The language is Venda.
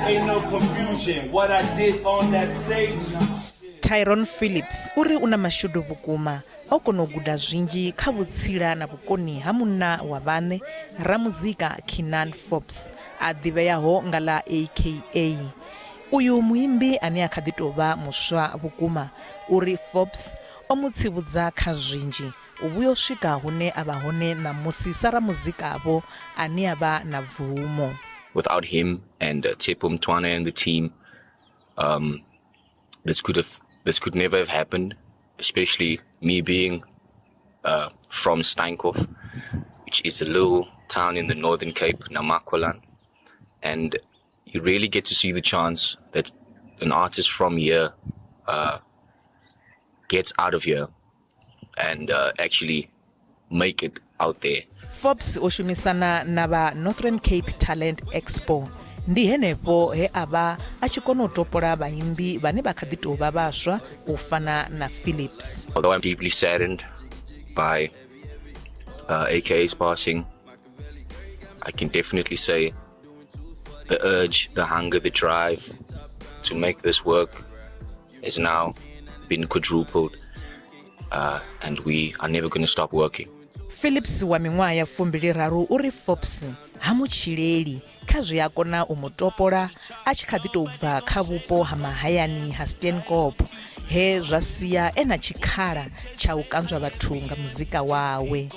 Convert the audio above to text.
Ain't no confusion. What I did on that stage. Tyrone Phillips uri u na mashudu vhukuma o kona u guda zwinzhi kha vhutsila na vhukoni ha munna wa vhaṋe ramuzika Kiernan Forbes a ḓivheaho nga ḽa AKA. Uyu muimbi ane a kha ḓi tou vha muswa vhukuma uri Forbes o mu tsivhudza kha zwinzhi u vhuya u swika hune a vha hone ṋamusi sa ramuzika-vho ane a vha na bvumo. Without him and Tshepo Mtwana and the team, this could never have happened, especially me being from Steinkopf, which is a little town in the Northern Cape, Namaqualand, and you really get to see the chance that an artist from here gets out of here and actually make it out there. Forbes o shumisana na vha Northern Cape Talent Expo. Ndi henefho he a vha a tshi kona u topola vhaimbi vhane vha kha ḓi tou vha vhaswa u fana na Phillips. Although I'm deeply saddened by AKA's passing, I can definitely say the urge, the hunger, the drive to make this work has now been quadrupled, and we are never going to stop working. Phillips wa miṅwaha ya 23 uri Forbes ha mu tshileli kha zwe a kona u mu topola a tshi kha ḓi tou bva kha vhupo ha mahayani ha Steenkop, he zwa sia e na tshikhala tsha u kanzwa vhathu nga muzika wawe.